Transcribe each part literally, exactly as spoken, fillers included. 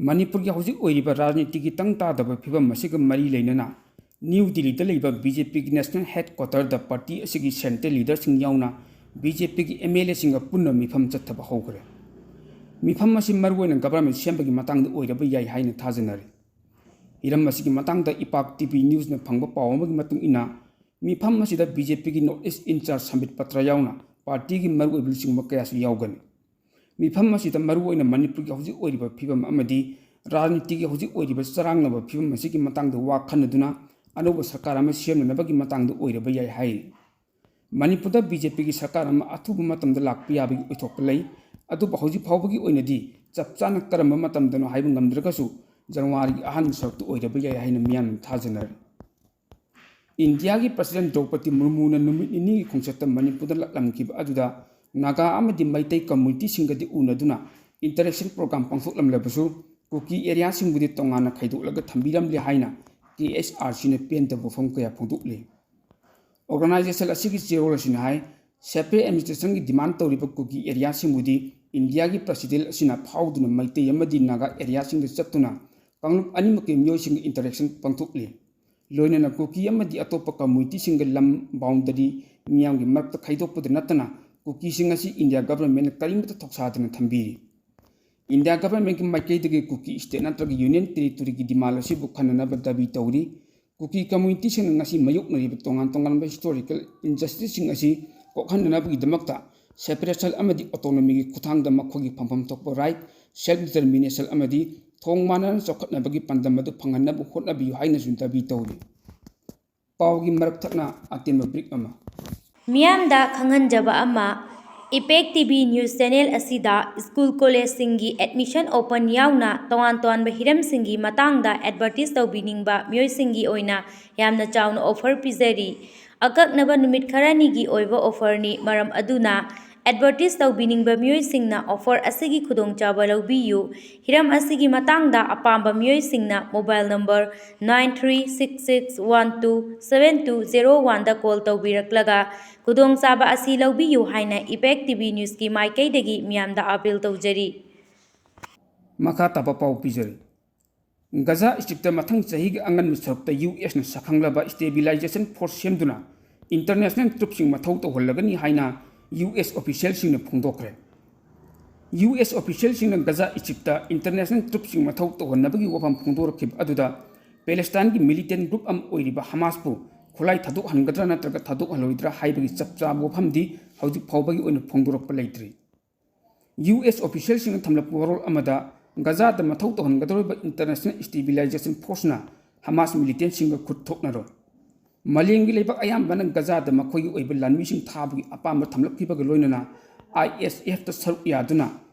ꯃꯅꯤꯄꯨꯔꯒꯤ ꯍꯧꯖꯤꯛ ꯑꯣꯏꯔꯤꯕ ꯔꯥꯖꯅꯤꯇꯤꯒꯤ ꯇꯪ ꯇꯥꯗꯕ ꯐꯤꯕꯝ ꯑꯁꯤꯒ ꯃꯔꯤ ꯂꯩꯅꯅ ꯅ꯭ꯌꯨ ꯗꯤꯜꯂꯤꯗ ꯂꯩꯕ ꯕꯤ ꯖꯦ ꯄꯤꯒꯤ ꯅꯦꯁꯅꯦꯜ ꯍꯦꯗ ꯀ꯭ꯋꯥꯇꯔꯗ ꯄꯥꯔꯇꯤ ꯑꯁꯤꯒꯤ ꯁꯦꯟꯇ꯭ꯔꯦꯜ ꯂꯤꯗꯔꯁꯤꯡ ꯌꯥꯎꯅ ꯕꯤ ꯖꯦ ꯄꯤꯒꯤ ꯑꯦꯝ ꯑꯦꯜ ꯑꯦꯁꯤꯡꯒ ꯄꯨꯟꯅ ꯃꯤꯐꯝ ꯆꯠꯊꯕ ꯍꯧꯈ꯭ꯔꯦ꯫ ꯃꯤꯐꯝ ꯑꯁꯤ ꯃꯔꯨꯑꯣꯏꯅ ꯒꯚꯔꯟꯃꯦꯟ ꯁꯦꯝꯕꯒꯤ ꯃꯇꯥꯡꯗ ꯑꯣꯏꯔꯕ ꯌꯥꯏ ꯍꯥꯏꯅ ꯊꯥꯖꯅꯔꯤ꯫ ꯍꯤꯔꯝ ꯑꯁꯤꯒꯤ ꯃꯇꯥꯡꯗ ꯏꯄꯥꯛ ꯇꯤ ꯚꯤ ꯅ꯭ꯌꯨꯁꯅ ꯐꯪꯕ ꯄꯥꯎ ꯑꯃꯒꯤ ꯃꯇꯨꯡ ꯏꯟꯅ, ꯃꯤꯐꯝ ꯑꯁꯤꯗ ꯕꯤ ꯖꯦ ꯄꯤꯒꯤ ꯅꯣꯔꯠ ꯏꯁ ꯏꯟꯆꯥꯔꯖ ꯁꯝꯕꯤꯠ ꯄꯇ꯭ꯔ ꯌꯥꯎꯅ ꯄꯥꯔꯇꯤꯒꯤ ꯃꯔꯨꯑꯣꯏꯕ ꯂꯨꯆꯤꯡꯕ ꯀꯌꯥꯁꯨ ꯌꯥꯎꯒꯅꯤ꯫ ꯃꯤꯐꯝ ꯑꯁꯤꯗ ꯃꯔꯨꯑꯣꯏꯅ ꯃꯅꯤꯄꯨꯔꯒꯤ ꯍꯧꯖꯤꯛ ꯑꯣꯏꯔꯤꯕ ꯐꯤꯕꯝ ꯑꯃꯗꯤ ꯔꯥꯖꯅꯤꯇꯤꯒꯤ ꯍꯧꯖꯤꯛ ꯑꯣꯏꯔꯤꯕ ꯆꯔꯥꯡꯅꯕ ꯐꯤꯕꯝ ꯑꯁꯤꯒꯤ ꯃꯇꯥꯡꯗ ꯋꯥ ꯈꯟꯅꯗꯨꯅ ꯑꯅꯧꯕ ꯁꯔꯀꯥꯔ ꯑꯃ ꯁꯦꯝꯅꯅꯕꯒꯤ ꯃꯇꯥꯡꯗ ꯑꯣꯏꯔꯕ ꯌꯥꯏ ꯍꯥꯏꯔꯤ꯫ ꯃꯅꯤꯄꯨꯔꯗ ꯕꯤ ꯖꯦ ꯄꯤꯒꯤ ꯁꯔꯀꯥꯔ ꯑꯃ ꯑꯊꯨꯕ ꯃꯇꯝꯗ ꯂꯥꯛꯄ ꯌꯥꯕꯒꯤ ꯑꯣꯏꯊꯣꯛꯄ ꯂꯩ꯫ ꯑꯗꯨꯕꯨ ꯍꯧꯖꯤꯛ ꯐꯥꯎꯕꯒꯤ ꯑꯣꯏꯅꯗꯤ ꯆꯞ ꯆꯥꯅ ꯀꯔꯝꯕ ꯃꯇꯝꯗꯅꯣ ꯍꯥꯏꯕ ꯉꯝꯗ꯭ꯔꯒꯁꯨ ꯖꯅꯋꯥꯔꯤꯒꯤ ꯑꯍꯥꯟꯕ ꯁꯔꯨꯛꯇ ꯑꯣꯏꯔꯕ ꯌꯥꯏ ꯍꯥꯏꯅ ꯃꯤꯌꯥꯝꯅ ꯊꯥꯖꯅꯔꯤ꯫ ꯏꯟꯗꯤꯌꯥꯒꯤ ꯄ꯭ꯔꯁꯤꯗꯦꯟ ꯗ꯭ꯔꯧꯄꯗꯤ ꯃꯨꯔꯃꯨꯅ ꯅꯨꯃꯤꯠ ꯅꯤꯅꯤꯒꯤ ꯈꯣꯡꯆꯠꯇ ꯃꯅꯤꯄꯨꯔꯗ ꯂꯥꯛꯂꯝꯈꯤꯕ ꯑꯗꯨꯗ ꯅꯥꯒꯥ ꯑꯃꯗꯤ ꯃꯩꯇꯩ ꯀꯝꯃꯨꯅꯤꯇꯤꯁꯤꯡꯒꯗꯤ ꯎꯅꯗꯨꯅ ꯏꯟꯇꯔꯦꯛꯁꯟ ꯄ꯭ꯔꯣꯒ꯭ꯔꯥꯝ ꯄꯥꯡꯊꯣꯛꯂꯝꯂꯕꯁꯨ, ꯀꯨꯀꯤ ꯑꯦꯔꯤꯌꯥꯁꯤꯡꯕꯨꯗꯤ ꯇꯣꯉꯥꯟꯅ ꯈꯥꯏꯗꯣꯛꯂꯒ ꯊꯝꯕꯤꯔꯝꯂꯦ ꯍꯥꯏꯅ ꯀꯦ ꯑꯦꯁ ꯑꯥꯔ ꯁꯤꯅ ꯄꯦꯟꯗꯕ ꯋꯥꯐꯝ ꯀꯌꯥ ꯐꯣꯡꯗꯣꯛꯂꯤ꯫ ꯑꯣꯔꯒꯅꯥꯏꯖꯦꯁꯟ ꯑꯁꯤꯒꯤ ꯆꯦꯔꯣꯜ ꯑꯁꯤꯅ ꯍꯥꯏ, ꯁꯦꯄꯔꯦꯠ ꯑꯦꯗꯃꯤꯅꯤꯁꯇ꯭ꯔꯦꯁꯟꯒꯤ ꯗꯤꯃꯥꯟ ꯇꯧꯔꯤꯕ ꯀꯨꯀꯤ ꯑꯦꯔꯤꯌꯥꯁꯤꯡꯕꯨꯗꯤ ꯏꯟꯗꯤꯌꯥꯒꯤ ꯄ꯭ꯔꯁꯤꯗꯦꯟ ꯑꯁꯤꯅ ꯐꯥꯎꯗꯨꯅ ꯃꯩꯇꯩ ꯑꯃꯗꯤ ꯅꯥꯒꯥ ꯑꯦꯔꯤꯌꯥꯁꯤꯡꯗ ꯆꯠꯇꯨꯅ ꯀꯥꯡꯂꯨꯞ ꯑꯅꯤꯃꯛꯀꯤ ꯃꯤꯑꯣꯏꯁꯤꯡꯒ ꯏꯟꯇꯔꯦꯛꯁꯟ ꯄꯥꯡꯊꯣꯛꯂꯤ꯫ ꯂꯣꯏꯅꯅ ꯀꯨꯀꯤ ꯑꯃꯗꯤ ꯑꯇꯣꯞꯄ ꯀꯝꯃꯨꯅꯤꯇꯤꯁꯤꯡꯒ ꯂꯝ ꯕꯥꯎꯟꯗꯔꯤ ꯃꯤꯌꯥꯝꯒꯤ ꯃꯔꯛꯇ ꯈꯥꯏꯗꯣꯛꯄꯗ ꯅꯠꯇꯅ ꯀꯨꯀꯤꯁꯤꯡ ꯑꯁꯤ ꯏꯟꯗꯤꯌꯥ ꯒꯚꯔꯟꯃꯦꯟꯠꯅ ꯀꯔꯤꯃꯠꯇ ꯊꯧꯁꯥꯗꯅ ꯊꯝꯕꯤꯔꯤ꯫ ꯏꯟꯗꯤꯌꯥ ꯒꯚꯔꯟꯃꯦꯟꯠꯀꯤ ꯃꯥꯏꯀꯩꯗꯒꯤ ꯀꯨꯀꯤ ꯁ꯭ꯇꯦꯠ ꯅꯠꯇ꯭ꯔꯒ ꯌꯨꯅꯤꯌꯟ ꯇꯦꯔꯤꯇꯣꯔꯤꯒꯤ ꯗꯤꯃꯥꯟ ꯑꯁꯤꯕꯨ ꯈꯟꯅꯅꯕ ꯗꯥꯕꯤ ꯇꯧꯔꯤ꯫ ꯀꯨꯀꯤ ꯀꯝꯃꯨꯅꯤꯇꯤꯁꯤꯡꯅ ꯉꯁꯤ ꯃꯥꯌꯣꯛꯅꯔꯤꯕ ꯇꯣꯉꯥꯟ ꯇꯣꯉꯥꯟꯕ ꯍꯤꯁꯇꯣꯔꯤꯀꯦꯜ ꯏꯟꯖꯁꯇꯤꯁꯁꯤꯡ ꯑꯁꯤ ꯀꯣꯛꯍꯟꯅꯅꯕꯒꯤꯗꯃꯛꯇ ꯁꯦꯄꯔꯦꯁꯟ ꯑꯃꯗꯤ ꯑꯣꯇꯣꯅꯣꯃꯤꯒꯤ ꯈꯨꯠꯊꯥꯡꯗ ꯃꯈꯣꯏꯒꯤ ꯐꯪꯐꯝ ꯊꯣꯛꯄ ꯔꯥꯏꯠ, ꯁꯦꯜꯐ ꯗꯤꯇꯔꯃꯤꯅꯦꯁꯟ ꯑꯃꯗꯤ ꯊꯣꯡ ꯃꯥꯟꯅꯅ ꯆꯥꯎꯈꯠꯅꯕꯒꯤ ꯄꯥꯟꯗꯝ ꯑꯗꯨ ꯐꯪꯍꯟꯅꯕ ꯍꯣꯠꯅꯕꯤꯌꯨ ꯍꯥꯏꯅꯁꯨ ꯗꯥꯕꯤ ꯇꯧꯔꯤ꯫ ꯄꯥꯎꯒꯤ ꯃꯔꯛ ꯊꯠꯅ ꯑꯇꯦꯟꯕ ꯕ꯭ꯔꯤꯛ ꯑꯃ꯫ ꯃꯤꯌꯥꯝꯗ ꯈꯪꯍꯟꯖꯕ ꯑꯃ, ꯏꯄꯦꯛ ꯇꯤ ꯚꯤ ꯅ꯭ꯌꯨꯁ ꯆꯦꯅꯦꯜ ꯑꯁꯤꯗ ꯁ꯭ꯀꯨꯜ ꯀꯣꯂꯦꯖꯁꯤꯡꯒꯤ ꯑꯦꯗꯃꯤꯁꯟ ꯑꯣꯄꯟ ꯌꯥꯎꯅ ꯇꯣꯉꯥꯟ ꯇꯣꯉꯥꯟꯕ ꯍꯤꯔꯝꯁꯤꯡꯒꯤ ꯃꯇꯥꯡꯗ ꯑꯦꯗꯚꯔꯇꯤꯁ ꯇꯧꯕꯤꯅꯤꯡꯕ ꯃꯤꯑꯣꯏꯁꯤꯡꯒꯤ ꯑꯣꯏꯅ ꯌꯥꯝꯅ ꯆꯥꯎꯅ ꯑꯣꯐꯔ ꯄꯤꯖꯔꯤ꯫ ꯑꯀꯛꯅꯕ ꯅꯨꯃꯤꯠ ꯈꯔꯅꯤꯒꯤ ꯑꯣꯏꯕ ꯑꯣꯐꯔꯅꯤ, ꯃꯔꯝ ꯑꯗꯨꯅ ꯑꯦꯗꯚꯔꯇꯤꯁ ꯇꯧꯕꯤꯅꯤꯡꯕ ꯃꯤꯑꯣꯏꯁꯤꯡꯅ ꯑꯣꯐꯔ ꯑꯁꯤꯒꯤ ꯈꯨꯗꯣꯡꯆꯥꯕ ꯂꯧꯕꯤꯌꯨ꯫ ꯍꯤꯔꯝ ꯑꯁꯤꯒꯤ ꯃꯇꯥꯡꯗ ꯑꯄꯥꯝꯕ ꯃꯤꯑꯣꯏꯁꯤꯡꯅ mobile number nine three six six one two seven two zero one ꯗ ꯀꯣꯜ ꯇꯧꯕꯤꯔꯛꯂꯒ ꯈꯨꯗꯣꯡꯆꯥꯕ ꯑꯁꯤ ꯂꯧꯕꯤꯌꯨ ꯍꯥꯏꯅ ꯏꯄꯦꯛ ꯇꯤ ꯚꯤ ꯅ꯭ꯌꯨꯁꯀꯤ ꯃꯥꯏꯀꯩꯗꯒꯤ ꯃꯤꯌꯥꯝꯗ ꯑꯥꯄꯤꯜ ꯇꯧꯖꯔꯤ꯫ ꯃꯈꯥ ꯇꯥꯕ ꯄꯥꯎ ꯄꯤꯖꯔꯤ꯫ ꯒꯖꯥ ꯁ꯭ꯇ꯭ꯔꯤꯞꯇ ꯃꯊꯪ ꯆꯍꯤꯒꯤ ꯑꯉꯟꯕ ꯁꯔꯨꯛꯇ ꯌꯨ ꯑꯦꯁꯅ ꯁꯛꯈꯪꯂꯕ stabilization force ꯁꯦꯝꯗꯨꯅ international troops ꯁꯤꯡ ꯃꯊꯧ ꯇꯧꯍꯜꯂꯒꯅꯤ ꯍꯥꯏꯅ ꯌꯨ ꯑꯦꯁ official ꯁꯤꯡꯅ ꯐꯣꯡꯗꯣꯛꯈ꯭ꯔꯦ꯫ ꯌꯨ ꯑꯦꯁ official ꯁꯤꯡꯅ ꯒꯖꯥ ꯁ꯭ꯇ꯭ꯔꯤꯞꯇ international troops ꯁꯤꯡ ꯃꯊꯧ ꯇꯧꯍꯟꯅꯕꯒꯤ ꯋꯥꯐꯝ ꯐꯣꯡꯗꯣꯔꯛꯈꯤꯕ ꯑꯗꯨꯗ Palestine ꯒꯤ militant group ꯑꯃ ꯑꯣꯏꯔꯤꯕ ꯍꯃꯥꯁꯄꯨ ꯈꯨꯠꯂꯥꯏ ꯊꯥꯗꯣꯛꯍꯟꯒꯗ꯭ꯔꯥ ꯅꯠꯇ꯭ꯔꯒ ꯊꯥꯗꯣꯛꯍꯜꯂꯣꯏꯗ꯭ꯔꯥ ꯍꯥꯏꯕꯒꯤ ꯆꯞ ꯆꯥꯕ ꯋꯥꯐꯝꯗꯤ ꯍꯧꯖꯤꯛ ꯐꯥꯎꯕꯒꯤ ꯑꯣꯏꯅ ꯐꯣꯡꯗꯣꯔꯛꯄ ꯂꯩꯇ꯭ꯔꯤ꯫ ꯌꯨ ꯑꯦꯁ official ꯁꯤꯡꯅ ꯊꯝꯂꯛꯄ ꯋꯥꯔꯣꯜ ꯑꯃꯗ, ꯒꯖꯥꯗ ꯃꯊꯧ ꯇꯧꯍꯟꯒꯗꯧꯔꯤꯕ international stabilization force ꯅ ꯍꯃꯥꯁ militant ꯁꯤꯡꯒ ꯈꯨꯠ ꯊꯣꯛꯅꯔꯣꯏ꯫ ꯃꯥꯂꯦꯝꯒꯤ ꯂꯩꯕꯥꯛ ꯑꯌꯥꯝꯕꯅ ꯒꯖꯥꯗ ꯃꯈꯣꯏꯒꯤ ꯑꯣꯏꯕ ꯂꯥꯟꯃꯤꯁꯤꯡ ꯊꯥꯕꯒꯤ ꯑꯄꯥꯝꯕ ꯊꯝꯂꯛꯈꯤꯕꯒ ꯂꯣꯏꯅꯅ, ꯑꯥꯏ ꯑꯦꯁ ꯑꯦꯐ ꯇ ꯁꯔꯨꯛ ꯌꯥꯗꯨꯅ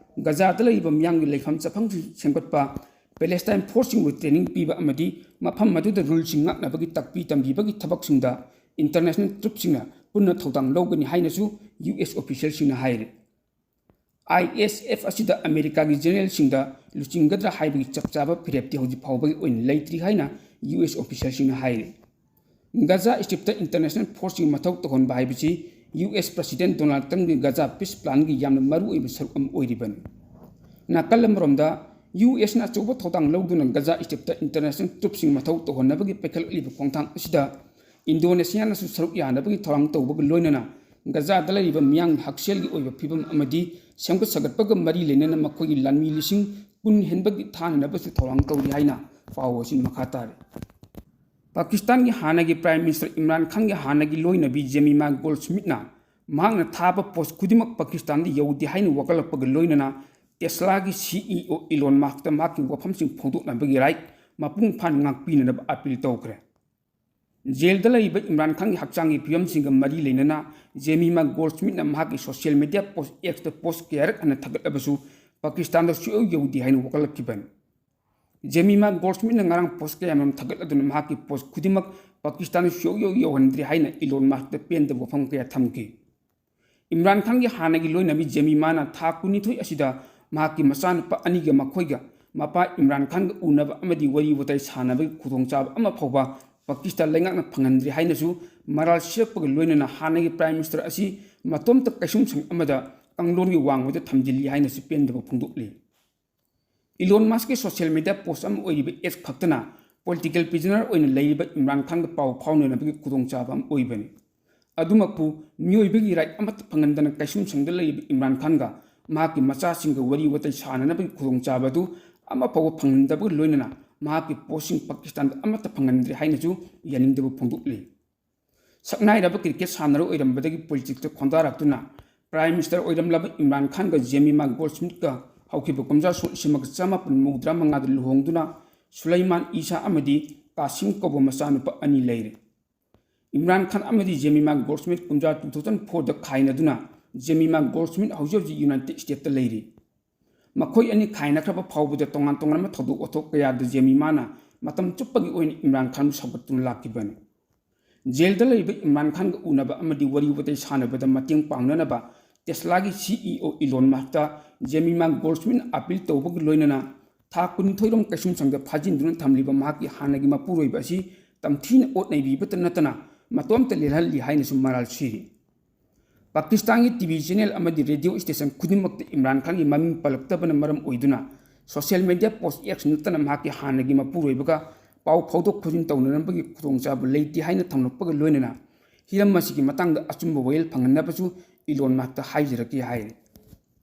ꯒꯖꯥꯗ ꯂꯩꯔꯤꯕ ꯃꯤꯌꯥꯝꯒꯤ ꯂꯩꯐꯝ ꯆꯥꯐꯝꯁꯤꯡ ꯁꯦꯝꯒꯠꯄ, Palestine force ꯁꯤꯡꯕꯨ training ꯄꯤꯕ ꯑꯃꯗꯤ ꯃꯐꯝ ꯑꯗꯨꯗ rule ꯁꯤꯡ ꯉꯥꯛꯅꯕꯒꯤ ꯇꯥꯛꯄꯤ ꯇꯝꯕꯤꯕꯒꯤ ꯊꯕꯛꯁꯤꯡꯗ international troops ꯁꯤꯡꯅ ꯄꯨꯟꯅ ꯊꯧꯗꯥꯡ ꯂꯧꯒꯅꯤ ꯍꯥꯏꯅꯁꯨ ꯌꯨ ꯑꯦꯁ official ꯁꯤꯡꯅ ꯍꯥꯏꯔꯤ꯫ ꯑꯥꯏ ꯑꯦꯁ ꯑꯦꯐ ꯑꯁꯤꯗ ꯑꯃꯦꯔꯤꯀꯥꯒꯤ general ꯁꯤꯡꯗ ꯂꯨꯆꯤꯡꯒꯗ꯭ꯔꯥ ꯍꯥꯏꯕꯒꯤ ꯆꯞ ꯆꯥꯕ ꯐꯤꯔꯦꯞꯇꯤ ꯍꯧꯖꯤꯛ ꯐꯥꯎꯕꯒꯤ ꯑꯣꯏꯅ ꯂꯩꯇ꯭ꯔꯤ ꯍꯥꯏꯅ ꯌꯨ ꯑꯦꯁ official ꯁꯤꯡꯅ ꯍꯥꯏꯔꯤ꯫ ꯒꯖꯥ ꯁ꯭ꯇ꯭ꯔꯤꯞꯇ international force ꯁꯤꯡ ꯃꯊꯧ ꯇꯧꯍꯟꯕ ꯍꯥꯏꯕꯁꯤ U S President Donald Trump ꯒꯤ ꯒꯖꯥ peace plan ꯒꯤ ꯌꯥꯝꯅ ꯃꯔꯨꯑꯣꯏꯕ ꯁꯔꯨꯛ ꯑꯃ ꯑꯣꯏꯔꯤꯕꯅꯤ꯫ ꯅꯥꯀꯜ ꯑꯃꯔꯣꯝꯗ, ꯌꯨ ꯑꯦꯁꯅ ꯑꯆꯧꯕ ꯊꯧꯗꯥꯡ ꯂꯧꯗꯨꯅ ꯒꯖꯥ ꯁ꯭ꯇ꯭ꯔꯤꯞꯇ international troops ꯁꯤꯡ ꯃꯊꯧ ꯇꯧꯍꯟꯅꯕꯒꯤ ꯄꯥꯏꯈꯠꯂꯛꯂꯤꯕ ꯈꯣꯡꯊꯥꯡ ꯑꯁꯤꯗ ꯏꯟꯗꯣꯅꯦꯁꯤꯌꯥꯅꯁꯨ ꯁꯔꯨꯛ ꯌꯥꯅꯕꯒꯤ ꯊꯧꯔꯥꯡ ꯇꯧꯕꯒ ꯂꯣꯏꯅꯅ ꯒꯖꯥꯗ ꯂꯩꯔꯤꯕ ꯃꯤꯌꯥꯝꯒꯤ ꯍꯛꯁꯦꯜꯒꯤ ꯑꯣꯏꯕ ꯐꯤꯕꯝ ꯑꯃꯗꯤ ꯁꯦꯝꯒꯠ ꯁꯥꯒꯠꯄꯒ ꯃꯔꯤ ꯂꯩꯅꯅ ꯃꯈꯣꯏꯒꯤ ꯂꯥꯟꯃꯤ ꯂꯤꯁꯤꯡ ꯀꯨꯟ ꯍꯦꯟꯕꯒꯤ ꯊꯥꯅꯅꯕꯁꯨ ꯊꯧꯔꯥꯡ ꯇꯧꯔꯤ ꯍꯥꯏꯅ ꯄꯥꯎ ꯑꯁꯤ ꯃꯈꯥ ꯇꯥꯔꯤ꯫ ꯄꯥꯀꯤꯁꯇꯥꯟꯒꯤ ꯍꯥꯟꯅꯒꯤ Prime Minister ꯏꯝꯔꯥꯟ ꯈꯥꯟꯒꯤ ꯍꯥꯟꯅꯒꯤ ꯂꯣꯏꯅꯕꯤ ꯖꯦꯃꯤꯃꯥ ꯒꯣꯜꯗꯁ꯭ꯃꯤꯠꯅ ꯃꯍꯥꯛꯅ ꯊꯥꯕ post ꯈꯨꯗꯤꯡꯃꯛ ꯄꯥꯀꯤꯁꯇꯥꯟꯗ ꯌꯧꯗꯦ ꯍꯥꯏꯅ ꯋꯥꯀꯠꯂꯛꯄꯒ ꯂꯣꯏꯅꯅ Tesla ꯒꯤ C E O Elon Musk ꯇ ꯃꯍꯥꯛꯀꯤ ꯋꯥꯐꯝꯁꯤꯡ ꯐꯣꯡꯗꯣꯛꯅꯕꯒꯤ right ꯃꯄꯨꯡ ꯐꯥꯅ ꯉꯥꯛꯄꯤꯅꯅꯕ appeal ꯇꯧꯈ꯭ꯔꯦ꯫ ꯖꯦꯜꯗ ꯂꯩꯔꯤꯕ ꯏꯝꯔꯥꯟ ꯈꯥꯟꯒꯤ ꯍꯛꯆꯥꯡꯒꯤ ꯐꯤꯕꯝꯁꯤꯡꯒ ꯃꯔꯤ ꯂꯩꯅꯅ ꯖꯦꯃꯤꯃꯥ ꯒꯣꯜꯗꯁ꯭ꯃꯤꯠꯅ ꯃꯍꯥꯛꯀꯤ social media post X ꯇ post ꯀꯌꯥꯔꯛ ꯍꯟꯅ ꯊꯥꯒꯠꯂꯕꯁꯨ ꯄꯥꯀꯤꯁꯇꯥꯟꯗ ꯁꯨꯛꯌꯧ ꯌꯧꯗꯦ ꯍꯥꯏꯅ ꯋꯥꯀꯠꯂꯛꯈꯤꯕꯅꯤ꯫ ꯖꯦꯃꯤꯃꯥ ꯒꯣꯜꯗꯁ꯭ꯃꯤꯠꯅ ꯉꯔꯥꯡ post ꯀꯌꯥꯃꯔꯨꯝ ꯊꯥꯒꯠꯂꯗꯨꯅ ꯃꯍꯥꯛꯀꯤ post ꯈꯨꯗꯤꯡꯃꯛ ꯄꯥꯀꯤꯁꯇꯥꯟꯗ ꯁꯨꯛꯌꯧ ꯌꯧꯍꯟꯗ꯭ꯔꯦ ꯍꯥꯏꯅ Elon Musk ꯇ ꯄꯦꯟꯗꯕ ꯋꯥꯐꯝ ꯀꯌꯥ ꯊꯝꯈꯤ꯫ ꯏꯝꯔꯥꯟ ꯈꯥꯟꯒꯤ ꯍꯥꯟꯅꯒꯤ ꯂꯣꯏꯅꯕꯤ ꯖꯦꯃꯤꯃꯥꯅ ꯊꯥ ꯀꯨꯟꯅꯤꯊꯣꯏ ꯑꯁꯤꯗ ꯃꯍꯥꯛꯀꯤ ꯃꯆꯥꯅꯨꯄꯥ ꯑꯅꯤꯒ ꯃꯈꯣꯏꯒ ꯃꯄꯥ ꯏꯝꯔꯥꯟ ꯈꯥꯟꯒ ꯎꯅꯕ ꯑꯃꯗꯤ ꯋꯥꯔꯤ ꯋꯥꯇꯥꯏ ꯁꯥꯟꯅꯕꯒꯤ ꯈꯨꯗꯣꯡꯆꯥꯕ ꯑꯃ ꯐꯥꯎꯕ ꯄꯥꯀꯤꯁꯇꯥꯟ ꯂꯩꯉꯥꯛꯅ ꯐꯪꯍꯟꯗ꯭ꯔꯤ ꯍꯥꯏꯅꯁꯨ ꯃꯔꯥꯜ ꯁꯤꯔꯛꯄꯒ ꯂꯣꯏꯅꯅ ꯍꯥꯟꯅꯒꯤ Prime Minister ꯑꯁꯤ ꯃꯇꯣꯝꯇ ꯀꯩꯁꯨꯝꯁꯪ ꯑꯃꯗ ꯀꯥꯡꯂꯣꯟꯒꯤ ꯋꯥꯡꯃꯗ ꯊꯝꯖꯤꯜꯂꯤ ꯍꯥꯏꯅꯁꯨ ꯄꯦꯟꯗꯕ ꯐꯣꯡꯗꯣꯛꯂꯤ꯫ ꯏꯂꯣꯟ ꯃꯁꯀꯤ ꯁꯣꯁꯤꯌꯦꯜ ꯃꯤꯗꯤꯌꯥ ꯄꯣꯁ ꯑꯃ ꯑꯣꯏꯔꯤꯕ ꯑꯦꯛꯁ ꯈꯛꯇꯅ ꯄꯣꯂꯤꯇꯤꯀꯦꯜ ꯄ꯭ꯔꯤꯖꯅꯔ ꯑꯣꯏꯅ ꯂꯩꯔꯤꯕ ꯏꯝꯔꯥꯟ ꯈꯥꯟꯒ ꯄꯥꯎ ꯐꯥꯎꯅꯅꯕꯒꯤ ꯈꯨꯗꯣꯡꯆꯥꯕ ꯑꯃ ꯑꯣꯏꯕꯅꯤ꯫ ꯑꯗꯨꯃꯛꯄꯨ ꯃꯤꯑꯣꯏꯕꯒꯤ ꯔꯥꯏꯠ ꯑꯃꯠꯇ ꯐꯪꯍꯟꯗꯅ ꯀꯩꯁꯨꯝꯁꯪꯗ ꯂꯩꯔꯤꯕ ꯏꯝꯔꯥꯟ ꯈꯥꯟꯒ ꯃꯍꯥꯛꯀꯤ ꯃꯆꯥꯁꯤꯡꯒ ꯋꯥꯔꯤ ꯋꯥꯇꯥꯏ ꯁꯥꯟꯅꯅꯕꯒꯤ ꯈꯨꯗꯣꯡꯆꯥꯕ ꯑꯗꯨ ꯑꯃ ꯐꯥꯎꯕ ꯐꯪꯍꯟꯗꯕꯒ ꯂꯣꯏꯅꯅ ꯃꯍꯥꯛꯀꯤ ꯄꯣꯁꯁꯤꯡ ꯄꯥꯀꯤꯁꯇꯥꯟꯗ ꯑꯃꯠꯇ ꯐꯪꯍꯟꯗ꯭ꯔꯦ ꯍꯥꯏꯅꯁꯨ ꯌꯥꯅꯤꯡꯗꯕ ꯐꯣꯡꯗꯣꯛꯂꯤ꯫ ꯁꯛꯅꯥꯏꯔꯕ ꯀ꯭ꯔꯤꯀꯦꯠ ꯁꯥꯟꯅꯔꯣꯏ ꯑꯣꯏꯔꯝꯕꯗꯒꯤ ꯄꯣꯂꯤꯇꯤꯛꯁꯇ ꯈꯣꯡꯗꯥꯔꯛꯇꯨꯅ ꯄ꯭ꯔꯥꯏꯝ ꯃꯤꯅꯤꯁꯇꯔ ꯑꯣꯏꯔꯝꯂꯕ ꯏꯝꯔꯥꯟ ꯈꯥꯟꯒ ꯖꯦꯃꯤꯃꯥ ꯒꯣꯜꯗꯁꯃꯤꯠꯀ ꯍꯧꯈꯤꯕ ꯀꯨꯝꯖꯥ ꯁꯣꯛ ꯂꯤꯁꯤꯡ ꯑꯃꯒ ꯆꯃꯥꯄꯟ ꯃꯧꯗ꯭ꯔꯥ ꯃꯉꯥꯗ ꯂꯨꯍꯣꯡꯗꯨꯅ ꯁꯨꯂꯩꯃꯥꯟ ꯏꯁꯥ ꯑꯃꯗꯤ ꯀꯥꯁꯤꯝ ꯀꯧꯕ ꯃꯆꯥꯅꯨꯄꯥ ꯑꯅꯤ ꯂꯩꯔꯦ꯫ ꯏꯝꯔꯥꯟ ꯈꯥꯟ ꯑꯃꯗꯤ ꯖꯦꯃꯤꯃꯥ ꯒꯣꯜꯗꯁꯃꯤꯠ ꯀꯨꯝꯖꯥ two thousand fourꯗ ꯈꯥꯏꯅꯗꯨꯅ ꯖꯦꯃꯤꯃꯥ ꯒꯣꯜꯗꯁꯃꯤꯠ ꯍꯧꯖꯤꯛ ꯍꯧꯖꯤꯛ ꯌꯨꯅꯥꯏꯇꯦꯗ ꯁ꯭ꯇꯦꯠꯇ ꯂꯩꯔꯤ꯫ ꯃꯈꯣꯏ ꯑꯅꯤ ꯈꯥꯏꯅꯈ꯭ꯔꯕ ꯐꯥꯎꯕꯗ ꯇꯣꯉꯥꯟ ꯇꯣꯉꯥꯟꯕ ꯊꯧꯗꯣꯛ ꯋꯥꯊꯣꯛ ꯀꯌꯥꯗ ꯖꯦꯃꯤꯃꯥꯅ ꯃꯇꯝ ꯆꯨꯞꯄꯒꯤ ꯑꯣꯏꯅ ꯏꯝꯔꯥꯟ ꯈꯥꯟꯕꯨ ꯁꯧꯒꯠꯇꯨꯅ ꯂꯥꯛꯈꯤꯕꯅꯤ꯫ ꯖꯦꯜꯗ ꯂꯩꯔꯤꯕ ꯏꯝꯔꯥꯟ ꯈꯥꯟꯒ ꯎꯅꯕ ꯑꯃꯗꯤ ꯋꯥꯔꯤ ꯋꯥꯇꯥꯏ ꯁꯥꯟꯅꯕꯗ ꯃꯇꯦꯡ ꯄꯥꯡꯅꯅꯕ ꯇꯦꯁꯂꯥꯒꯤ CEO ꯏꯂꯣꯟ ꯃꯁꯛꯇ ꯖꯦꯃꯤꯃꯥ ꯒꯣꯜꯗꯁꯃꯤꯠꯅ ꯑꯄꯤꯜ ꯇꯧꯕꯒ ꯂꯣꯏꯅꯅ ꯊꯥ ꯀꯨꯟꯅꯤꯊꯣꯏꯔꯣꯝ ꯀꯩꯁꯨꯝꯁꯪꯗ ꯐꯥꯖꯤꯟꯗꯨꯅ ꯊꯝꯂꯤꯕ ꯃꯍꯥꯛꯀꯤ ꯍꯥꯟꯅꯒꯤ ꯃꯄꯨꯔꯣꯏꯕ ꯑꯁꯤ ꯇꯝꯊꯤꯅ ꯑꯣꯠ ꯅꯩꯕꯤꯕꯇ ꯅꯠꯇꯅ ꯃꯇꯣꯝꯇ ꯂꯦꯜꯍꯜꯂꯤ ꯍꯥꯏꯅꯁꯨ ꯃꯔꯥꯜ ꯁꯤꯔꯤ꯫ ꯄꯥꯀꯤꯁꯇꯥꯟꯒꯤ ꯇꯤꯚꯤ ꯆꯦꯅꯦꯜ ꯑꯃꯗꯤ ꯔꯦꯗꯤꯑꯣ ꯁ꯭ꯇꯦꯁꯟ ꯈꯨꯗꯤꯡꯃꯛꯇ ꯏꯝꯔꯥꯟ ꯈꯥꯟꯒꯤ ꯃꯃꯤꯡ ꯄꯜꯂꯛꯇꯕꯅ ꯃꯔꯝ ꯑꯣꯏꯗꯨꯅ ꯁꯣꯁꯤꯌꯦꯜ ꯃꯤꯗꯤꯌꯥ ꯄꯣꯁ ꯑꯦꯛꯁ ꯅꯠꯇꯅ ꯃꯍꯥꯛꯀꯤ ꯍꯥꯟꯅꯒꯤ ꯃꯄꯨꯔꯣꯏꯕꯒ ꯄꯥꯎ ꯐꯥꯎꯗꯣꯛ ꯐꯥꯎꯖꯤꯟ ꯇꯧꯅꯅꯕꯒꯤ ꯈꯨꯗꯣꯡꯆꯥꯕ ꯂꯩꯇꯦ ꯍꯥꯏꯅ ꯊꯝꯂꯛꯄꯒ ꯂꯣꯏꯅꯅ ꯍꯤꯔꯝ ꯑꯁꯤꯒꯤ ꯃꯇꯥꯡꯗ ꯑꯆꯨꯝꯕ ꯋꯥꯌꯦꯜ ꯐꯪꯍꯟꯅꯕꯁꯨ ꯏꯂꯣꯟ ꯃꯁꯛꯇ ꯍꯥꯏꯖꯔꯛꯀꯦ ꯍꯥꯏꯔꯤ꯫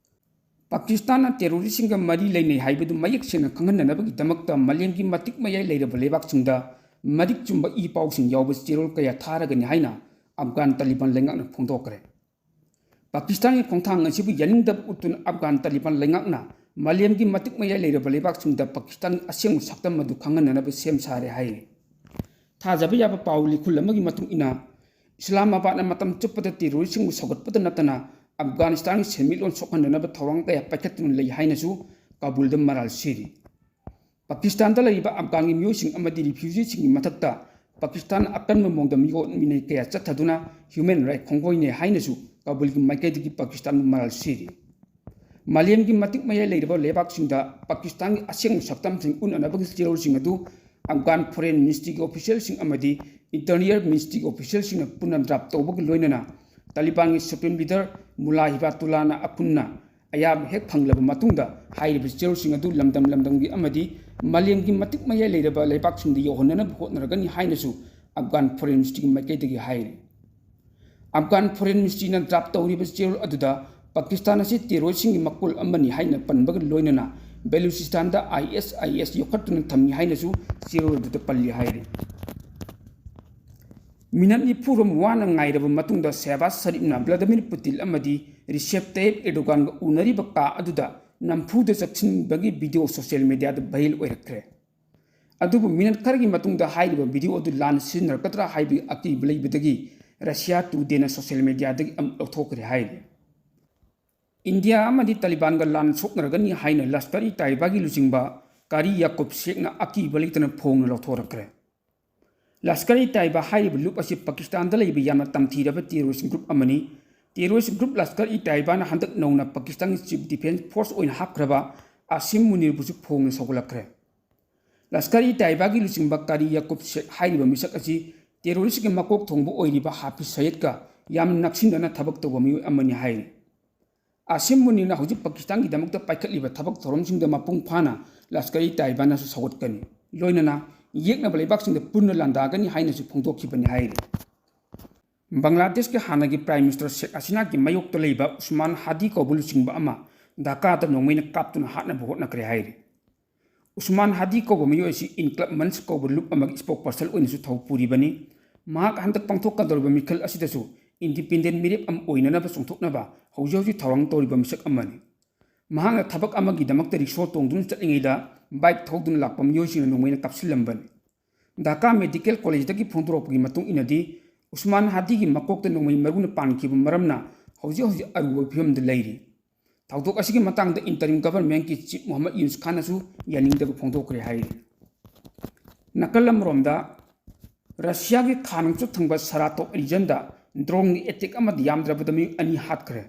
ꯄꯥꯀꯤꯁꯇꯥꯟꯅ ꯇꯦꯔꯣꯔꯤꯁꯁꯤꯡꯒ ꯃꯔꯤ ꯂꯩꯅꯩ ꯍꯥꯏꯕꯗꯨ ꯃꯌꯦꯛ ꯁꯦꯡꯅ ꯈꯪꯍꯟꯅꯅꯕꯒꯤꯗꯃꯛꯇ ꯃꯥꯂꯦꯝꯒꯤ ꯃꯇꯤꯛ ꯃꯌꯥꯏ ꯂꯩꯔꯕ ꯂꯩꯕꯥꯛꯁꯤꯡꯗ ꯃꯔꯤꯛ ꯆꯨꯝꯕ ꯏ ꯄꯥꯎꯁꯤꯡ ꯌꯥꯎꯕ ꯆꯦꯔꯣꯜ ꯀꯌꯥ ꯊꯥꯔꯒꯅꯤ ꯍꯥꯏꯅ ꯑꯐꯒꯥꯟ ꯇꯥꯂꯤꯕꯥꯟ ꯂꯩꯉꯥꯛꯅ ꯐꯣꯡꯗꯣꯛꯈ꯭ꯔꯦ꯫ ꯄꯥꯀꯤꯁꯇꯥꯟꯒꯤ ꯈꯣꯡꯊꯥꯡ ꯑꯁꯤꯕꯨ ꯌꯥꯅꯤꯡꯗꯕ ꯎꯠꯇꯨꯅ ꯑꯐꯒꯥꯟ ꯇꯥꯂꯤꯕꯥꯟ ꯂꯩꯉꯥꯛꯅ ꯃꯥꯂꯦꯝꯒꯤ ꯃꯇꯤꯛ ꯃꯌꯥꯏ ꯂꯩꯔꯕ ꯂꯩꯕꯥꯛꯁꯤꯡꯗ ꯄꯥꯀꯤꯁꯇꯥꯟꯒꯤ ꯑꯁꯦꯡꯕ ꯁꯛꯇꯝ ꯑꯗꯨ ꯈꯪꯍꯟꯅꯅꯕ ꯁꯦꯝ ꯁꯥꯔꯦ ꯍꯥꯏꯔꯤ꯫ ꯊꯥꯖꯕ ꯌꯥꯕ ꯄꯥꯎ ꯂꯤꯈꯨꯜ ꯑꯃꯒꯤ ꯃꯇꯨꯡ ꯏꯟꯅ, ꯏꯁꯂꯥꯃꯥꯕꯥꯗꯅ ꯃꯇꯝ ꯆꯨꯞꯄꯗ ꯇꯦꯔꯣꯔꯤꯁꯁꯤꯡꯕꯨ ꯁꯧꯒꯠꯄꯗ ꯅꯠꯇꯅ ꯑꯐꯒꯥꯅꯤꯁꯇꯥꯟꯒꯤ ꯁꯦꯟꯃꯤꯠꯂꯣꯟ ꯁꯣꯛꯍꯟꯅꯅꯕ ꯊꯧꯔꯥꯡ ꯀꯌꯥ ꯄꯥꯏꯈꯠꯇꯨꯅ ꯂꯩ ꯍꯥꯏꯅꯁꯨ ꯀꯥꯕꯨꯜꯗ ꯃꯔꯥꯜ ꯁꯤꯔꯤ꯫ ꯄꯥꯀꯤꯁꯇꯥꯟꯗ ꯂꯩꯔꯤꯕ ꯑꯐꯒꯥꯟꯒꯤ ꯃꯤꯑꯣꯏꯁꯤꯡ ꯑꯃꯗꯤ ꯔꯤꯐ꯭ꯌꯨꯖꯤꯁꯤꯡꯒꯤ ꯃꯊꯛꯇ ꯄꯥꯀꯤꯁꯇꯥꯟꯅ ꯑꯀꯟꯕ ꯃꯑꯣꯡꯗ ꯃꯤꯑꯣꯠ ꯃꯤꯅꯩ ꯀꯌꯥ ꯆꯠꯊꯗꯨꯅ ꯍ꯭ꯌꯨꯃꯦꯟ ꯔꯥꯏꯠ ꯈꯣꯡꯒꯣꯏꯅꯦ ꯍꯥꯏꯅꯁꯨ ꯀꯥꯕꯨꯜꯒꯤ ꯃꯥꯏꯀꯩꯗꯒꯤ ꯄꯥꯀꯤꯁꯇꯥꯟꯕꯨ ꯃꯔꯥꯜ ꯁꯤꯔꯤ꯫ ꯃꯥꯂꯦꯝꯒꯤ ꯃꯇꯤꯛ ꯃꯌꯥꯏ ꯂꯩꯔꯕ ꯂꯩꯕꯥꯛꯁꯤꯡꯗ ꯄꯥꯀꯤꯁꯇꯥꯟꯒꯤ ꯑꯁꯦꯡꯕ ꯁꯛꯇꯝꯁꯤꯡ ꯎꯠꯅꯅꯕꯒꯤ ꯆꯦꯔꯣꯜꯁꯤꯡ ꯑꯗꯨ ꯑꯐꯒꯥꯟ ꯐꯣꯔꯦꯟ ꯃꯤꯅꯤꯁꯇ꯭ꯔꯤꯒꯤ ꯑꯣꯐꯤꯁꯤꯌꯦꯜꯁꯤꯡ ꯑꯃꯗꯤ ꯏꯟꯇꯔꯅꯦꯜ ꯃꯤꯅꯤꯁꯇ꯭ꯔꯤꯒꯤ ꯑꯣꯐꯤꯁꯤꯌꯦꯜꯁꯤꯡꯅ ꯄꯨꯟꯅ ꯗ꯭ꯔꯥꯐ ꯇꯧꯕꯒ ꯂꯣꯏꯅꯅ ꯇꯥꯂꯤꯕꯥꯟꯒꯤ ꯁꯨꯄ꯭ꯔꯤꯝ ꯂꯤꯗꯔ ꯃꯨꯂꯥ ꯍꯤꯕꯥꯇꯨꯜꯂꯥꯅ ꯑꯄꯨꯟꯅ ꯑꯌꯥꯕ ꯍꯦꯛ ꯐꯪꯂꯕ ꯃꯇꯨꯡꯗ ꯍꯥꯏꯔꯤꯕ ꯆꯦꯔꯣꯜꯁꯤꯡ ꯑꯗꯨ ꯂꯝꯗꯝ ꯂꯝꯗꯝꯒꯤ ꯑꯃꯗꯤ ꯃꯥꯂꯦꯝꯒꯤ ꯃꯇꯤꯛ ꯃꯌꯥꯏ ꯂꯩꯔꯕ ꯂꯩꯕꯥꯛꯁꯤꯡꯗ ꯌꯧꯍꯟꯅꯅꯕ ꯍꯣꯠꯅꯔꯒꯅꯤ ꯍꯥꯏꯅꯁꯨ ꯑꯐꯒꯥꯟ ꯐꯣꯔꯦꯟ ꯃꯤꯅꯤꯁꯇ꯭ꯔꯤꯒꯤ ꯃꯥꯏꯀꯩꯗꯒꯤ ꯍꯥꯏꯔꯤ꯫ ꯑꯐꯒꯥꯟ ꯐꯣꯔꯦꯟ ꯃꯤꯅꯤꯁꯇ꯭ꯔꯤꯅ ꯗ꯭ꯔꯥꯐ ꯇꯧꯔꯤꯕ ꯆꯦꯔꯣꯜ ꯑꯗꯨꯗ ꯄꯥꯀꯤꯁꯇꯥꯟ ꯑꯁꯤ ꯇꯦꯔꯣꯔꯤꯁꯁꯤꯡꯒꯤ ꯃꯀꯣꯜ ꯑꯃꯅꯤ ꯍꯥꯏꯅ ꯄꯟꯕꯒ ꯂꯣꯏꯅꯅ ꯕꯦꯂꯨꯆꯤꯁꯇꯥꯟꯗ ISIS ꯌꯣꯛꯈꯠꯇꯨꯅ ꯊꯝꯃꯤ ꯍꯥꯏꯅꯁꯨ ꯆꯦꯔꯣꯜ ꯑꯗꯨꯗ ꯄꯜꯂꯤ ꯍꯥꯏꯔꯤ꯫ ꯃꯤꯅꯠ ꯅꯤꯐꯨ ꯔꯣꯝ ꯋꯥꯅ ꯉꯥꯏꯔꯕ ꯃꯇꯨꯡꯗ ꯁꯦꯍꯕꯥꯖ ꯁꯔꯤꯐꯅ ꯚ꯭ꯂꯥꯗꯤꯃꯤꯔ ꯄꯨꯇꯤꯟ ꯑꯃꯗꯤ ꯔꯤꯁꯦꯞ ꯇꯌꯤꯞ ꯑꯦꯔꯗꯣꯒꯥꯟꯒ ꯎꯅꯔꯤꯕ ꯀꯥ ꯑꯗꯨꯗ ꯅꯝꯐꯨꯗ ꯆꯪꯁꯤꯟꯕꯒꯤ ꯚꯤꯗꯤꯑꯣ ꯁꯣꯁꯤꯌꯦꯜ ꯃꯤꯗꯤꯌꯥꯗ ꯚꯥꯏꯔꯦꯜ ꯑꯣꯏꯔꯛꯈ꯭ꯔꯦ꯫ ꯑꯗꯨꯕꯨ ꯃꯤꯅꯠ ꯈꯔꯒꯤ ꯃꯇꯨꯡꯗ ꯍꯥꯏꯔꯤꯕ ꯚꯤꯗꯤꯑꯣ ꯑꯗꯨ ꯂꯥꯟꯅ ꯁꯤꯖꯤꯟꯅꯔꯛꯀꯗ꯭ꯔꯥ ꯍꯥꯏꯕꯒꯤ ꯑꯀꯤꯕ ꯂꯩꯕꯗꯒꯤ ꯔꯁꯤꯌꯥ ꯇꯨꯗꯦꯅ ꯁꯣꯁꯤꯌꯦꯜ ꯃꯤꯗꯤꯌꯥꯗꯒꯤ ꯑꯃꯨꯛ ꯂꯧꯊꯣꯛꯈ꯭ꯔꯦ ꯍꯥꯏꯔꯤ꯫ ꯏꯟꯗꯤꯌꯥ ꯑꯃꯗꯤ ꯇꯥꯂꯤꯕꯥꯟꯒ ꯂꯥꯟ ꯁꯣꯛꯅꯔꯒꯅꯤ ꯍꯥꯏꯅ ꯂꯁꯀꯔ ꯏ ꯇꯥꯏꯕꯥꯒꯤ ꯂꯨꯆꯤꯡꯕ ꯀꯥꯔꯤ ꯌꯥꯀꯨꯕ ꯁꯦꯈꯅ ꯑꯀꯤꯕ ꯂꯩꯇꯅ ꯐꯣꯡꯅ ꯂꯧꯊꯣꯔꯛꯈ꯭ꯔꯦ꯫ ꯂꯁꯀꯔ ꯏ ꯇꯥꯏꯕꯥ ꯍꯥꯏꯔꯤꯕ ꯂꯨꯞ ꯑꯁꯤ ꯄꯥꯀꯤꯁꯇꯥꯟꯗ ꯂꯩꯕ ꯌꯥꯝꯅ ꯇꯝꯊꯤꯔꯕ ꯇꯦꯔꯣꯔꯤꯁ ꯒ꯭ꯔꯨꯞ ꯑꯃꯅꯤ꯫ ꯇꯦꯔꯣꯔꯤꯁ ꯒ꯭ꯔꯨꯞ ꯂꯁꯀꯔ ꯏ ꯇꯥꯏꯕꯥꯅ ꯍꯟꯗꯛ ꯅꯧꯅ ꯄꯥꯀꯤꯁꯇꯥꯟꯒꯤ ꯆꯤꯐ ꯗꯤꯐꯦꯟꯁ ꯐꯣꯔꯁ ꯑꯣꯏꯅ ꯍꯥꯞꯈ꯭ꯔꯕ ꯑꯁꯤꯝ ꯃꯨꯅꯤꯔꯕꯨꯁꯨ ꯐꯣꯡꯅ ꯁꯧꯒꯠꯂꯛꯈ꯭ꯔꯦ꯫ ꯂꯁꯀꯔ ꯏ ꯇꯥꯏꯕꯥꯒꯤ ꯂꯨꯆꯤꯡꯕ ꯀꯥꯔꯤ ꯌꯥꯀꯨꯕ ꯁꯦꯈ ꯍꯥꯏꯔꯤꯕ ꯃꯤꯁꯛ ꯑꯁꯤ ꯇꯦꯔꯣꯔꯤꯁꯀꯤ ꯃꯀꯣꯛ ꯊꯣꯡꯕ ꯑꯣꯏꯔꯤꯕ ꯍꯥꯐꯤꯖ ꯁꯌꯤꯗꯀ ꯌꯥꯝꯅ ꯅꯛꯁꯤꯟꯅꯅ ꯊꯕꯛ ꯇꯧꯕ ꯃꯤꯑꯣꯏ ꯑꯃꯅꯤ ꯍꯥꯏꯔꯤ꯫ ꯑꯁꯤꯝ ꯃꯨꯅꯤꯔꯅ ꯍꯧꯖꯤꯛ ꯄꯥꯀꯤꯁꯇꯥꯟꯒꯤꯗꯃꯛꯇ ꯄꯥꯏꯈꯠꯂꯤꯕ ꯊꯕꯛ ꯊꯧꯔꯝꯁꯤꯡꯗ ꯃꯄꯨꯡ ꯐꯥꯅ ꯂꯁꯀꯔ ꯏ ꯇꯥꯏꯕꯥꯅꯁꯨ ꯁꯧꯒꯠꯀꯅꯤ꯫ ꯂꯣꯏꯅꯅ ꯌꯦꯛꯅꯕ ꯂꯩꯕꯥꯛꯁꯤꯡꯗ ꯄꯨꯟꯅ ꯂꯥꯟꯗꯥꯒꯅꯤ ꯍꯥꯏꯅꯁꯨ ꯐꯣꯡꯗꯣꯛꯈꯤꯕꯅꯤ ꯍꯥꯏꯔꯤ꯫ ꯕꯪꯒ꯭ꯂꯥꯗꯦꯁꯀꯤ ꯍꯥꯟꯅꯒꯤ ꯄ꯭ꯔꯥꯏꯝ ꯃꯤꯅꯤꯁꯇꯔ ꯁꯦꯈ ꯍꯁꯤꯅꯥꯒꯤ ꯃꯥꯌꯣꯛꯇ ꯂꯩꯕ ꯎꯁꯃꯥꯟ ꯍꯥꯗꯤ ꯀꯧꯕ ꯂꯨꯆꯤꯡꯕ ꯑꯃ ꯙꯥꯀꯥꯗ ꯅꯣꯡꯃꯩꯅ ꯀꯥꯞꯇꯨꯅ ꯍꯥꯠꯅꯕ ꯍꯣꯠꯅꯈ꯭ꯔꯦ ꯍꯥꯏꯔꯤ꯫ ꯎꯁꯃꯥꯟ ꯍꯥꯗꯤ ꯀꯧꯕ ꯃꯤꯑꯣꯏ ꯑꯁꯤ ꯏꯟꯀ꯭ꯂꯕ ꯃꯟꯆ ꯀꯧꯕ ꯂꯨꯞ ꯑꯃꯒꯤ ꯁ꯭ꯄꯣꯛ ꯄꯔꯁꯟ ꯑꯣꯏꯅꯁꯨ ꯊꯧ ꯄꯨꯔꯤꯕꯅꯤ꯫ ꯃꯍꯥꯛ ꯍꯟꯗꯛ ꯄꯥꯡꯊꯣꯛꯀꯗꯧꯔꯤꯕ ꯃꯤꯈꯜ ꯑꯁꯤꯗꯁꯨ ꯏꯟꯗꯤꯄꯦꯟꯗꯦꯟ ꯃꯤꯔꯦꯞ ꯑꯃ ꯑꯣꯏꯅꯅꯕ ꯆꯣꯡꯊꯣꯛꯅꯕ ꯍꯧꯖꯤꯛ ꯍꯧꯖꯤꯛ ꯊꯧꯔꯥꯡ ꯇꯧꯔꯤꯕ ꯃꯤꯁꯛ ꯑꯃꯅꯤ꯫ ꯃꯍꯥꯛꯅ ꯊꯕꯛ ꯑꯃꯒꯤꯗꯃꯛꯇ ꯔꯤꯛꯁꯣ ꯇꯣꯡꯗꯨꯅ ꯆꯠꯂꯤꯉꯩꯗ ꯕꯥꯏꯛ ꯊꯧꯗꯨꯅ ꯂꯥꯛꯄ ꯃꯤꯑꯣꯏꯁꯤꯡꯅ ꯅꯣꯡꯃꯩꯅ ꯀꯥꯞꯁꯤꯜꯂꯝꯕꯅꯤ꯫ ꯙꯥꯀꯥ ꯃꯦꯗꯤꯀꯦꯜ ꯀꯣꯂꯦꯖꯇꯒꯤ ꯐꯣꯡꯗꯣꯔꯛꯄꯒꯤ ꯃꯇꯨꯡ ꯏꯟꯅꯗꯤ, ꯎꯁꯃꯥꯟ ꯍꯥꯗꯤꯒꯤ ꯃꯀꯣꯛꯇ ꯅꯣꯡꯃꯩ ꯃꯔꯨꯅ ꯄꯥꯟꯈꯤꯕ ꯃꯔꯝꯅ ꯍꯧꯖꯤꯛ ꯍꯧꯖꯤꯛ ꯑꯔꯨꯕ ꯐꯤꯕꯝꯗ ꯂꯩꯔꯤ꯫ ꯊꯧꯗꯣꯛ ꯑꯁꯤꯒꯤ ꯃꯇꯥꯡꯗ ꯏꯟꯇꯔꯤꯝ ꯒꯚꯔꯟꯃꯦꯟꯠꯀꯤ ꯆꯤꯐ ꯃꯨꯍꯝꯃꯗ ꯌꯨꯅꯨꯁ ꯈꯥꯟꯅꯁꯨ ꯌꯥꯅꯤꯡꯗꯕ ꯐꯣꯡꯗꯣꯛꯈ꯭ꯔꯦ ꯍꯥꯏꯔꯤ꯫ ꯅꯥꯀꯜ ꯑꯃꯔꯣꯝꯗ, ꯔꯁꯤꯌꯥꯒꯤ ꯈꯥ ꯅꯣꯡꯆꯨꯞ ꯊꯪꯕ ꯁꯔꯥꯇꯣꯞ ꯔꯤꯖꯟꯗ ꯗ꯭ꯔꯣꯟꯒꯤ ꯑꯦꯇꯦꯛ ꯑꯃꯗ ꯌꯥꯝꯗ꯭ꯔꯕꯗ ꯃꯤꯑꯣꯏ ꯑꯅꯤ ꯍꯥꯠꯈ꯭ꯔꯦ꯫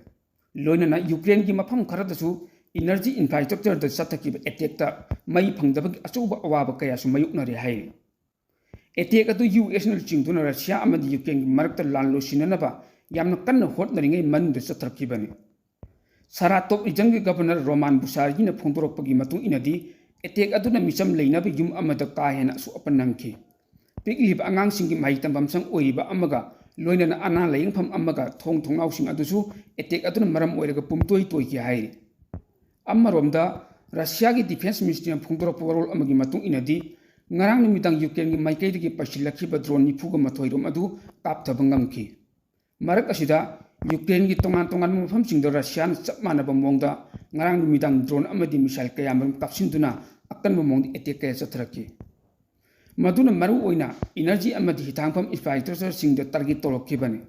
ꯂꯣꯏꯅꯅ ꯌꯨꯀ꯭ꯔꯦꯟꯒꯤ ꯃꯐꯝ ꯈꯔꯗꯁꯨ ꯏꯅꯔꯖꯤ ꯏꯟꯐ꯭ꯔꯥꯁ꯭ꯇ꯭ꯔꯛꯆꯔꯗ ꯆꯠꯊꯈꯤꯕ ꯑꯦꯇꯦꯛꯇ ꯃꯩ ꯐꯪꯗꯕꯒꯤ ꯑꯆꯧꯕ ꯑꯋꯥꯕ ꯀꯌꯥꯁꯨ ꯃꯥꯌꯣꯛꯅꯔꯦ ꯍꯥꯏꯔꯤ꯫ ꯑꯦꯇꯦꯛ ꯑꯗꯨ ꯌꯨ ꯑꯦꯁꯅ ꯂꯨꯆꯤꯡꯗꯨꯅ ꯔꯁꯤꯌꯥ ꯑꯃꯗꯤ ꯌꯨꯀ꯭ꯔꯦꯟꯒꯤ ꯃꯔꯛꯇ ꯂꯥꯟ ꯂꯣꯏꯁꯤꯟꯅꯅꯕ ꯌꯥꯝꯅ ꯀꯟꯅ ꯍꯣꯠꯅꯔꯤꯉꯩ ꯃꯅꯨꯡꯗ ꯆꯠꯊꯔꯛꯈꯤꯕꯅꯤ꯫ ꯁꯥꯔꯥꯇꯣꯞ ꯔꯤꯖꯟꯒꯤ ꯒꯕꯔꯅꯔ ꯔꯣꯃꯥꯟ ꯕꯨꯁꯥꯔꯒꯤꯅ ꯐꯣꯡꯗꯣꯔꯛꯄꯒꯤ ꯃꯇꯨꯡ ꯏꯟꯅꯗꯤ, ꯑꯦꯇꯦꯛ ꯑꯗꯨꯅ ꯃꯤꯆꯝ ꯂꯩꯅꯕ ꯌꯨꯝ ꯑꯃꯗ ꯀꯥ ꯍꯦꯟꯅ ꯑꯁꯣꯛ ꯑꯄꯟ ꯅꯪꯈꯤ꯫ ꯄꯤꯛꯂꯤꯕ ꯑꯉꯥꯡꯁꯤꯡꯒꯤ ꯃꯍꯩ ꯇꯝꯐꯝ ꯁꯪ ꯑꯣꯏꯔꯤꯕ ꯑꯃꯒ ꯂꯣꯏꯅꯅ ꯑꯅꯥ ꯂꯥꯌꯦꯡꯐꯝ ꯑꯃꯒ ꯊꯣꯡ ꯊꯣꯡꯅꯥꯎꯁꯤꯡ ꯑꯗꯨꯁꯨ ꯑꯦꯇꯦꯛ ꯑꯗꯨꯅ ꯃꯔꯝ ꯑꯣꯏꯔꯒ ꯄꯨꯝꯇꯣꯏ ꯇꯣꯏꯈꯤ ꯍꯥꯏꯔꯤ꯫ ꯑꯃꯔꯣꯝꯗ, ꯔꯁꯤꯌꯥꯒꯤ ꯗꯤꯐꯦꯟꯁ ꯃꯤꯅꯤꯁꯇ꯭ꯔꯤꯅ ꯐꯣꯡꯗꯣꯔꯛꯄ ꯋꯥꯔꯣꯜ ꯑꯃꯒꯤ ꯃꯇꯨꯡ ꯏꯟꯅꯗꯤ, ꯉꯔꯥꯡ ꯅꯨꯃꯤꯗꯥꯡ ꯌꯨꯀ꯭ꯔꯦꯟꯒꯤ ꯃꯥꯏꯀꯩꯗꯒꯤ ꯄꯥꯏꯁꯤꯜꯂꯛꯈꯤꯕ ꯗ꯭ꯔꯣꯟ ꯅꯤꯐꯨꯒ ꯃꯥꯊꯣꯏ ꯔꯣꯝ ꯑꯗꯨ ꯀꯥꯞꯊꯕ ꯉꯝꯈꯤ꯫ ꯃꯔꯛ ꯑꯁꯤꯗ, ꯌꯨꯀ꯭ꯔꯦꯟꯒꯤ ꯇꯣꯉꯥꯟ ꯇꯣꯉꯥꯟꯕ ꯃꯐꯝꯁꯤꯡꯗ ꯔꯁꯤꯌꯥꯅ ꯆꯞ ꯃꯥꯟꯅꯕ ꯃꯑꯣꯡꯗ ꯉꯔꯥꯡ ꯅꯨꯃꯤꯗꯥꯡ ꯗ꯭ꯔꯣꯟ ꯑꯃꯗꯤ ꯃꯤꯁꯥꯏꯜ ꯀꯌꯥꯃꯔꯨꯝ ꯀꯥꯞꯁꯤꯟꯗꯨꯅ ꯑꯀꯟꯕ ꯃꯑꯣꯡꯗ ꯑꯦꯇꯦꯛ ꯀꯌꯥ ꯆꯠꯊꯔꯛꯈꯤ꯫ ꯃꯗꯨꯅ ꯃꯔꯨ ꯑꯣꯏꯅ ꯏꯅꯔꯖꯤ ꯑꯃꯗꯤ ꯍꯤꯊꯥꯡꯐꯝ ꯏꯟꯐ꯭ꯔꯥꯁ꯭ꯇ꯭ꯔꯛꯆꯔꯁꯤꯡꯗ ꯇꯥꯔꯒꯦꯠ ꯇꯧꯔꯛꯈꯤꯕꯅꯤ꯫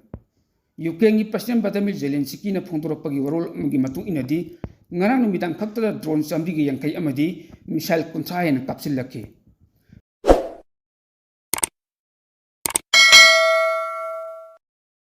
ꯌꯨꯀ꯭ꯔꯦꯟꯒꯤ ꯄ꯭ꯔꯁꯤꯗꯦꯟ ꯚ꯭ꯂꯥꯗꯤꯃꯤꯔ ꯖꯦꯂꯦꯟꯁꯀꯤꯅ ꯐꯣꯡꯗꯣꯔꯛꯄꯒꯤ ꯋꯥꯔꯣꯜ ꯑꯃꯒꯤ ꯃꯇꯨꯡ ꯏꯟꯅꯗꯤ, ꯉꯔꯥꯡ ꯅꯨꯃꯤꯗꯥꯡ ꯈꯛꯇꯗ ꯗ꯭ꯔꯣꯟ ꯆꯥꯃꯔꯤꯒ ꯌꯥꯡꯈꯩ ꯑꯃꯗꯤ ꯃꯤꯁꯥꯏꯜ ꯀꯨꯟꯊ꯭ꯔꯥ ꯍꯦꯟꯅ ꯀꯥꯞꯁꯤꯜꯂꯛꯈꯤ꯫